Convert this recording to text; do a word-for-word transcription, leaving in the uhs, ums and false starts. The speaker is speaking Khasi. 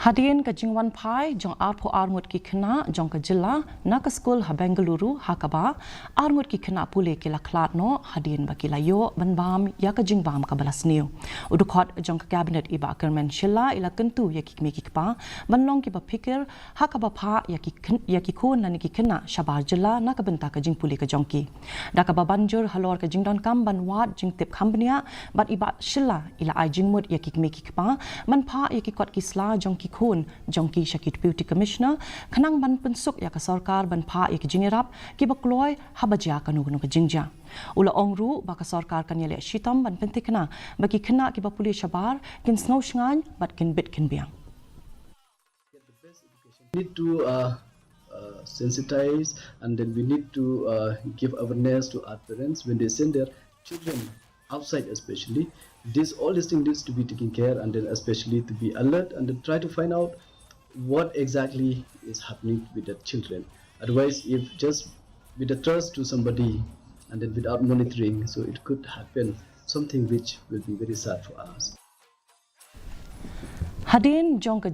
Hadien ka jingwan phai jong arphew ar ngut ki khynnah jong ka jylla na ka skul ha Bengaluru, ha kaba ar ngut ki khynnah pule ki la khlad noh hadien ba ki la ïoh ban bam ïa ka jingbam kaba la sniew. U dkhot jong ka Cabinet i Bah Kyrmen Shylla i la kyntu ïa ki kmie ki kpa ban long kiba phikir ha kaba phah ïa ki khun, ïa ki khun lane ki khynnah shabar jylla na ka bynta ka jingpule ka jong ki. Da kaba ban jur halor ka jingdonkam ban wad jingtip kham bniah, bad i Bah Shylla i la ai jingmut ïa ki kmie ki kpa ban phah ïa ki kot ki sla jong ki khun jong ki sha ki Deputy Commissioner, khnang ban pynsuk ïa ka sorkar ban phah ïa ki jingïarap kiba kloi haba jia kano kano ka jingjia. U la ong ruh ba ka sorkar kan ïaleh shitom ban pynthikna ba ki khynnah kiba pule shabar kin sngew shngaiñ bad kin bit kin biang. Need to uh, uh, sensitize, and then we need to uh, give awareness to our parents when they send their children outside, especially. This, all these things needs to be taken care, and then especially to be alert and then try to find out what exactly is happening with the children. Otherwise, if just with the trust to somebody and then without monitoring, so it could happen something which will be very sad for us. Hadien jong ka